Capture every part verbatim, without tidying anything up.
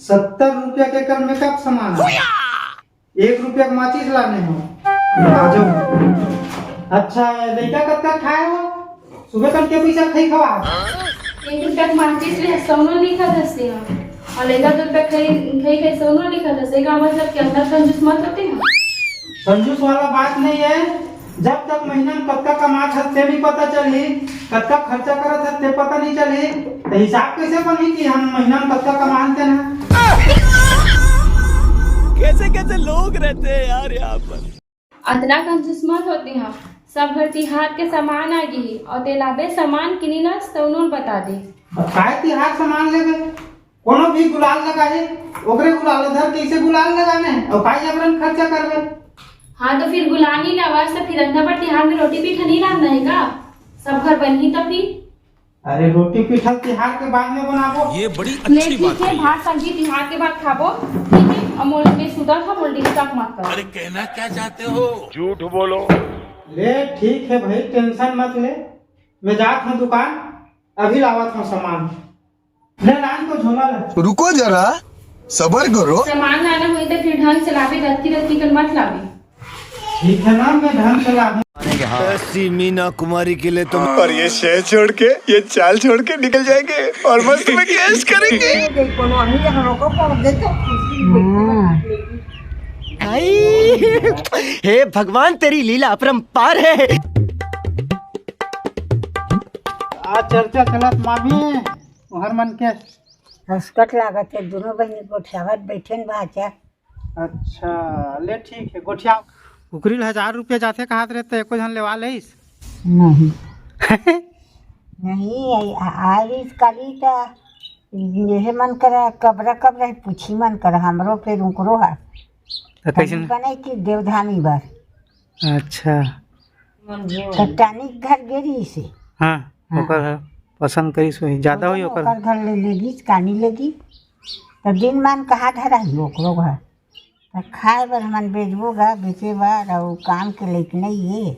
सत्तर रुपया के कम में कब सामान आय? एक रुपया के माचिस लाने हो। आ जाओ। अच्छा, लइका कतका खाए हो? सुबह कन के पैसा खाई खवा? एक रुपया के माचिस ले सौनो नहीं खा सकते हो। और लइका दो रुपया खाई, खाई, खाई सौनो नहीं खा सकते। का मतलब कि अंदर कंजूस मत होते हो? कंजूस वाला बात नहीं है। जब तक महीना में कतका कमात हस, ते नहीं पता चलही, कतका खर्चा करत हस, ते पता नहीं चलही, तो हिसाब कैसे बनही कि हम महीना में कतका कमात हन? कैसे कैसे लोग रहते हैं यार यहाँ पर। अतना कंजूस मत होते हो, सब घर तिहार के सामान आ गिही और ते लाबे सामान किनी ला सौनो ल बता दे। अब काय तिहार सामान लेबे? कोनो भी गुलाल लगाही, ओकरे गुलाल धर, कैसे गुलाल लगाने? अउ काय जबरन खर्चा करबे? हाँ, तो फिर गुलाल नहीं लावा, तो फिर अतना बड़ तिहार में रोटी पीठा नहीं लाना है का? सब घर बनही तो फिर? अरे, रोटी पीठा तिहार के बाद में बनाबो। ये बड़ी ले, अच्छी ठीक बात है, कही। भात सब्जी तिहार के बाद खाबो, ठीक है? अब मोल में सुता था, मोल डिस्टर्ब मत कर। अरे, कहना क्या चाहते हो? झूठ बोलो। ले, ठीक है भाई, टेंशन मत ले, मैं जात हूँ दुकान, अभी लावत हूँ सामान। ले लान तो झोला ले। रुको जरा, सबर करो। सामान लाना होई तो फिर ढंग से लावे, रत्ती रत्ती कन मत लावे। ठीक है ना, मैं ढंग से लाऊं। ऐसी मीना कुमारी के लिए तुम और ये शहर छोड़ के, ये चाल छोड़ के निकल जाएंगे और मस्त में ऐश करेंगे। हे भगवान, तेरी लीला अपरंपार है। आज चर्चा चलत मामी, ओहर मन के हसकट लागत हे, दुनों बहिनी गोठियावत बइठेन भांचा। अच्छा, ले ठीक हे, गोठियाव। कुकरी ल हजार रुपया जाथे कहत रहे, त एको झन लेवा लेइस? नहीं। नहीं, आई, आ-, आइस काली त एहे मन कर कबरा कबरा पूछी मन कर, हमरो फेर उकरो हा। त कइसन? बने कि देवधामी बर। अच्छा। त टानिक घर गे रहिस हे। हाँ, हाँ। ओकर घर पसंद करिस होही, ज्यादा होही ओकर। ओकर घर ले लेगिस, कानी लेगिस। त दिन मान कहाँ धराही ओकरो घर। त खाए बर हमन बेचबो गा, बेचे बर, अउ काम के लइक नइ हे,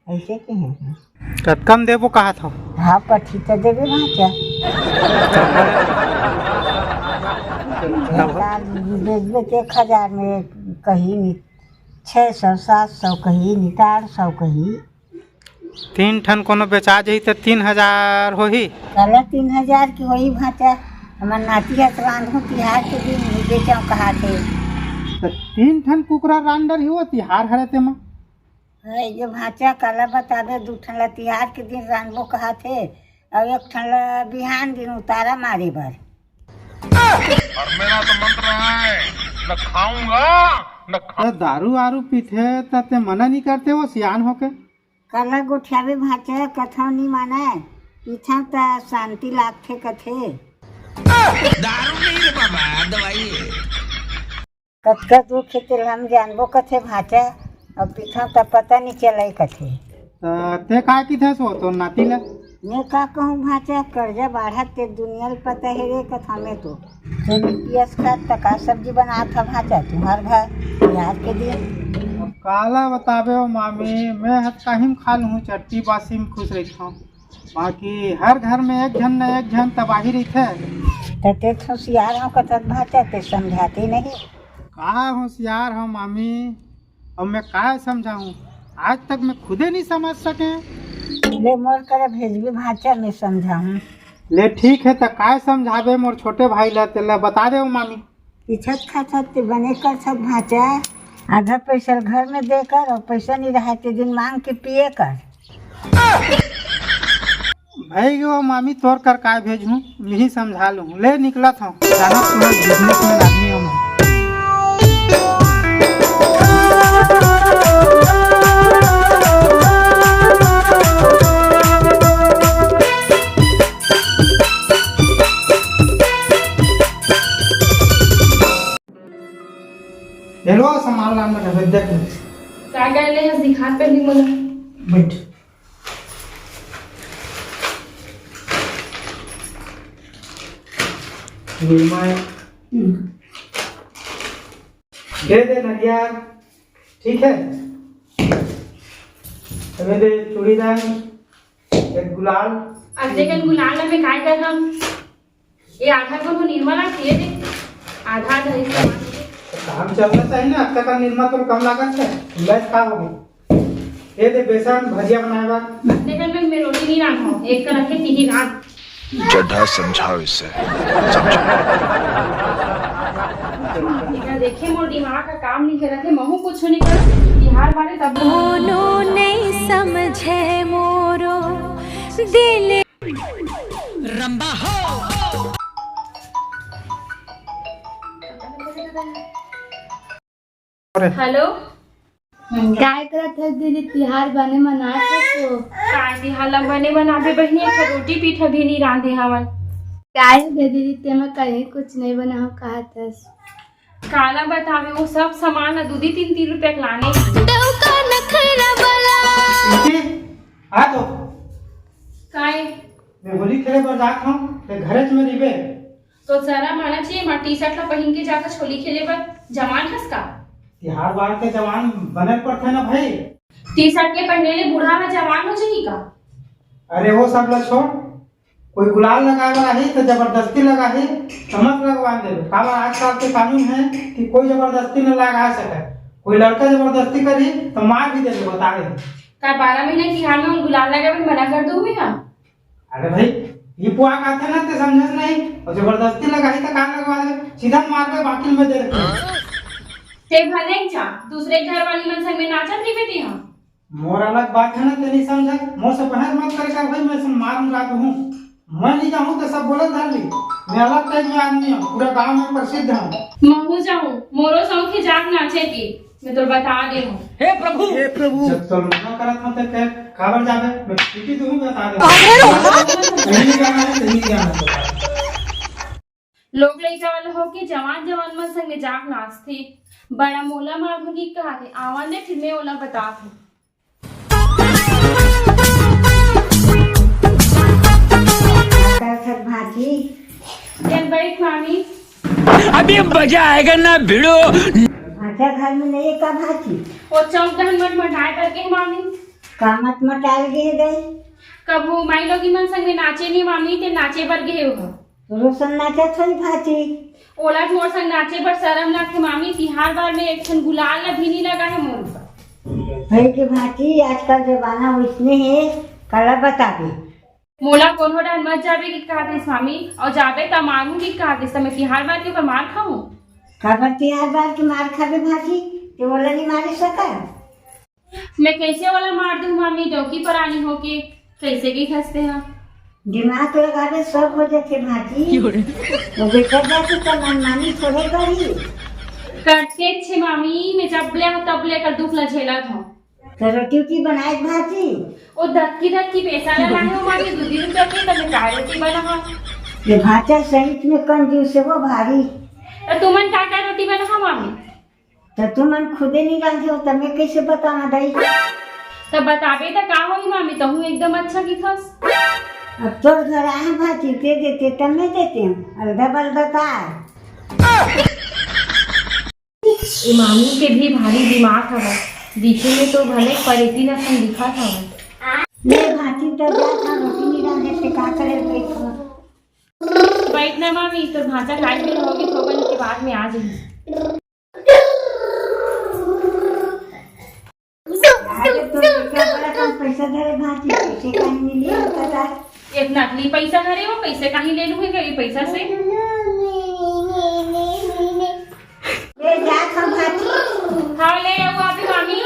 अइसे कहे। कतका म देबो कहत हव? भाव पटही त देबे भांचा। तब? काल बेचबे त एक हजार में कही, नि छह सौ, सात सौ कही, नि त आठ सौ कही। तीन ठन कोनो बेचा जही त तीन हजार होही। काला तीन हजार के होही भांचा? हमर नाती ह त रांधहूं तिहार के दिन, नइ बेचंव कहत हे। त तीन ठन कुकरा रांध डरही वो तिहार हरे तेमा। अरे ये भांचा, काला बताबे, दू ठन ला तिहार के दिन रांधबो कहत हे, अउ एक ठन ला बिहान दिन उतारा मारे बर। और मेरा तो मन रहा है, न खाऊंगा, न खा- त दारू वारू पीथे त ते मना नइ करते वो सियान होके? काला गोठियाबे भांचा, कथव नी मानय, पीथव त शांति लागथे कथे। दारू नहीं रे बाबा, दवाई है। कतका दुख हे तेला हम जानबो कथे भांचा, अउ पीथव त पता नी चलय कथे। त ते का किथस वो तोर नाती ला? मैं का कहूं भांचा, कर्जा बाढ़त ते दुनिया ल पता हे रे कथा में तो। तेन पियस खात त का सब्जी बनात ह भांचा तुंहर घर तिहार के दिन? अब काला बताबे ओ मामी, मैं ह त काहिम खा लूं, चट्टी बासी में खुश रहिथंव, बाकी हर घर में एक झन न एक झन तबाही रहिथे। त ते होशियार हव कथस भांचा, ते समझाते नहीं। का होशियार हव मामी, अब मैं काय समझाहूं, आज तक मैं खुदे नहीं समझ सके। ले मोर करा भेजबे भांचा, मैं समझाहूं। ले ठीक हे, त काय समझाबे मोर छोटे भाई ला, तेला बता दे ओ मामी। इच्छत खात हस ते बने करथस भांचा, आधा पैसा घर में दे कर अउ पैसा नइ रहय ते दिन मांग के पिए कर। भाई वो मामी तोर कर काय भेजहूं, मिही समझा लूं। ले निकलत हंव, जाना तुम्हार बिजनेसमैन आदमी हंव मैं। हेलो, सामान लान में रहे, देख ले। का का ले हस दिखात पहली मोला। बैठ। ये मैं दे दे नरिया, ठीक है? अबे दे चूड़ीदार, एक गुलाल। अब देख, गुलाल में काय करना? ये आधा को तो निर्मला किए दे। आधा आधा हिस्सा बांट के। काम चलना चाहिए ना, अब तक निर्मल तो कम लागत है, लैस का होगी। ये दे बेसन भजिया बनाए बर। देखन में मैं रोटी नहीं रांधो, एक कर रखे तीही रांध। गधा समझाओ इसे, समझाओ। देखे मोर दिमाग का काम नहीं करत है, महू कुछ नहीं कर। तिहार बारे तब कोनो नहीं समझे मोरो दिल। रंबा हो। हेलो। काय करत हस दीदी, तिहार बने मनात हस तो? काय तिहार ला बने मनाबे बहिनी, एक ठो रोटी पीठा भी नहीं रांधे हवन। काय हो गे दीदी, तेमा कहीं कुछ नहीं बना हो कहत हस? काला बतावे, वो सब सामान ला दू दी तीन तीन रुपया के लाने। डौका नखरा वाला। इनके आ तो। काय? मैं होली खेले बर जात हूँ, ते घरे में रहिबे। तो शरम आना चाहिए, मां टी शर्ट ला पहन के जाकर होली खेले बर जवान हस का? तिहार बार के जवान बने पड़थे ना भाई। टी शर्ट के पहने ले बूढ़ा में जवान हो जाही का? अरे वो सब ला छोड़, कोई गुलाल लगाए बर आही तो जबरदस्ती लगाही तो मत लगवा दे। काबर आजकल के कानून है कि कोई जबरदस्ती न लगा सके। कोई लड़का जबरदस्ती करी तो मार भी दे, बता दे। का बारह महीना तिहार में गुलाल लगाए बर मना कर दूं मैं? अरे भाई, ये पुआ का था ना, ते समझस नहीं। और जबरदस्ती लगाही तो कान लगवा दे, सीधा मार के बाकिल में दे रखे। ते भले जा, दूसरे घर वाली मन संग में नाचत रही बेटी हम। मोर अलग बात है ना, ते नहीं समझे। मोर से बहस मत करे कर भाई, मैं सब मारूंगा तो हूँ। मैं नहीं जाऊँ तो सब बोले धर ली। मैं अलग टाइप में आदमी हूँ, पूरा गांव में प्रसिद्ध हूँ। महू जाऊँ, मोरो शौक है जाग नाचे की। मैं तो बता दे हूँ। हे प्रभु, हे प्रभु। जब तो मना करत हूँ तो कह, काबर जाबे? मैं छुट्टी दूँ, बता दे। कहीं नहीं जाना है, कहीं नहीं जाना है। लोग लइका वाला होके जवान जवान मन संगे जाग नाचथे। बड़ा मोला मार भगी कहा थे, आवन दे फिर मैं ओला बता थे। कर भाजी। चल बैठ मामी। अभी मजा आएगा ना भिड़ो। भाजा घर में नहीं है का भाजी? वो चौक डहन मटमटाए बर गे मामी। का मटमटाए गे गई? कभू माई लोगी मन संग में नाचे नहीं मामी, ते नाचे बर गे हो। रोशन नाचा छोई भाजी। ओला मोर संग नाचे बर शरम लागथे मामी, तिहार बार में एक ठन गुलाल ला भी नहीं लगा है मोर ऊपर। भाई के भाजी, आजकल जमाना वैसने है, काला बताबे। मोला कोनो डहन मत जाबे कि कहा दिस मामी, और जाबे त मारू कि कहा दिस, त मैं तिहार बार के ऊपर मार खाऊं? काबर तिहार बार के मार खाबे भाजी, ते ओला नहीं मारे सका? मैं कैसे ओला मार दूं मामी, डौकी परानी होके कैसे गई खसते हा? दिमाग लगाबे सब हो जाथे भाजी। वो बेटा जाके तो मनमानी थोड़े करी। करते छे मामी, मैं जब ले हूं तब लेकर दुख ला झेलत हूं। तो रोटी उटी बनाए भाजी? वो धक्की धक्की पैसा लगाए हो मामी, दू दिन रुपया के, तो मैं काय रोटी बना हूं? ये भाचा सहित में कंजूस है वो भारी। तो तुमन का का रोटी बना हो मामी? त तुमन खुदे नहीं रांधे हो, त मैं कैसे बतावा दाई? त बताबे त का होई मामी, तहूं एकदम अच्छा किथस। अब तोर घर आए भाजी दे देते, त मैं देते हूँ, अलगा बलगा का। ए मामी के भी भारी दिमाग हवय, दिखे में तो भले परेती न सन दिखत हवय। ले भाजी त जा था, रोटी नहीं रांधे ते का करे बैठ। बैठ ना मामी, तोर भांचा खाए भी रहोगे, थोकन के बाद में आ जाही। अरे, तो बेटा बड़ा कम पैसा धरे भांची, पैसे कहीं मिली होता था। एक नकली पैसा धरे हो, पैसे कहीं ले लूंगे ये पैसा से? ले जा खा भांची। हाँ, ले आओ अभी मामी।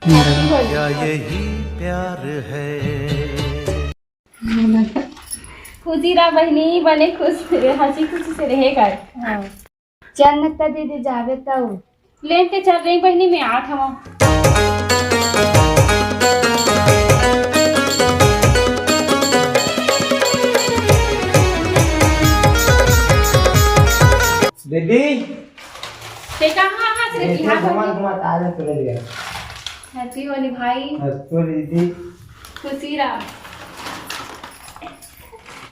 क्या यही प्यार है? खुशी रह बहिनी, बने खुश, हंसी खुशी से रहे कर। हाँ। चल न त दीदी, जाबे तऊ। ले ते चल रही बहिनी, मैं आत हवा। दीदी, ते कहाँ हस रे? देखो, बिहार घुमा में? घुमा तारे तुले दिया। Happy होली भाई। Happy होली दीदी। खुशी रह।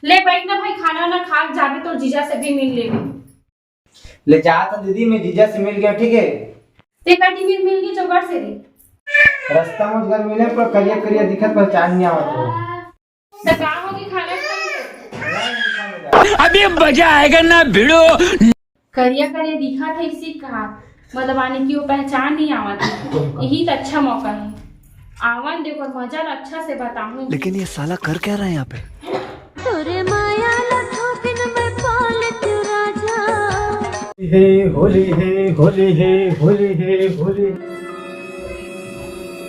ले बैठ ना भाई, खाना ना खा के जाबे, तोर जीजा से भी मिल लेबे। ले जात हंव दीदी, मैं जीजा से मिल गया, ठीक है? ते कटी मिल, मिल के चौकट से रे। रास्ता में घर मिले, पर करिया करिया दिखत, पहचान नहीं आवत हो। तो का हो गई खाना खाए? अभी मजा आएगा ना भिड़ो। करिया करिया दिखत है इसी का, मतलब आने की वो पहचान नहीं आवत है। यही तो अच्छा मौका है, आवन दे पर मजा ला अच्छा से बताऊं। लेकिन ये साला कर क्या रहा है यहाँ पे? तोरे माया ला थोपिन में पाल तू राजा। हे होली हे, होली हे, होली हे, होली।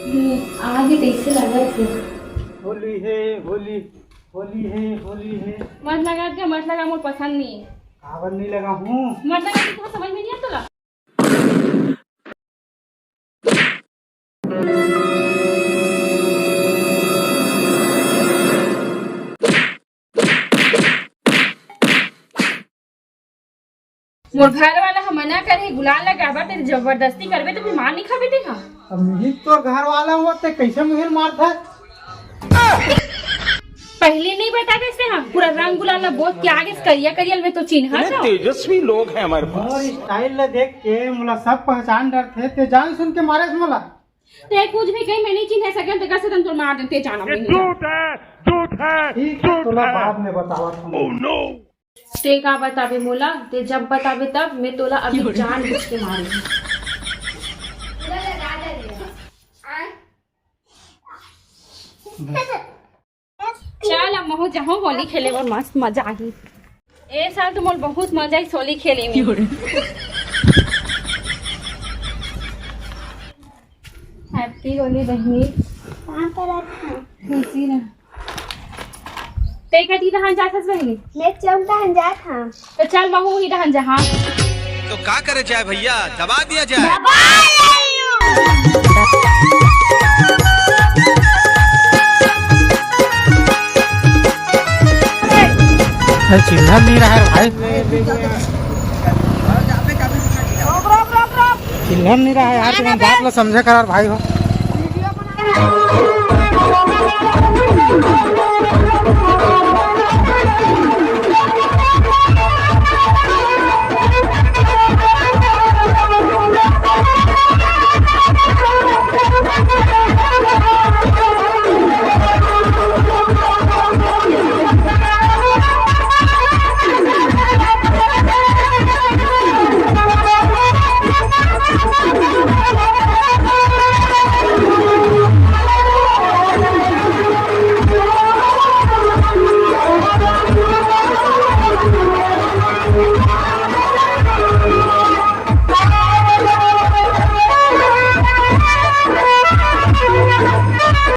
हम्म, आगे कैसे लगा थे? होली हे, होली, होली हे, होली हे। मत लगा के, मत लगा, मोर पसंद नहीं है। काबर नहीं लगा हूँ? मत लगा के, तुम्हें समझ में नहीं आता ला। मोर घर वाला ह मना करे, गुलाल लगाबा, ते जबरदस्ती करबे तो फिर मार नहीं खाबे ते का? अब यही तोर घर वाला हुआ, ते कैसे मुझे मारता है? पहले नहीं बता देते हम, पूरा रंग गुलाल ला बोत के आगे से करिया करियल में तो चिन्हा इतने था। तेजस्वी लोग हैं हमारे पास। मोर style ला देख के मोला सब पहचान डरथे, ते जान सुन के मारे मोला। ते कुछ भी कही, मैं नहीं चिन्ह सकन, ते कैसे तन तोर मार देते जाना ये नहीं। झूठ है, झूठ है, ठीक है, झूठ तोला है। बाद में बतावा तुम। Oh no! ते का बताबे मोला? ते जब बताबे तब, मैं तोला अभी जान बुझ के मारूंगी। चल, अब महू जहूं होली खेले बर, मस्त मजा आही। ए साल तो मोर बहुत मजा आइस होली खेले में। Happy होली बहिनी। कहाँ पर रहत हस? खुशी रह। ते कती डहन जात हस बहिनी? मैं चौक डहन जात हंव। तो चल महू ही डहन जहाँ। तो का करे जाए भैया, दबा दिया जाए। अरे चिल्हर नहीं रहा है भाई, चिल्हर नहीं रहा है यार, तुम बात ला समझे करार भाई हो।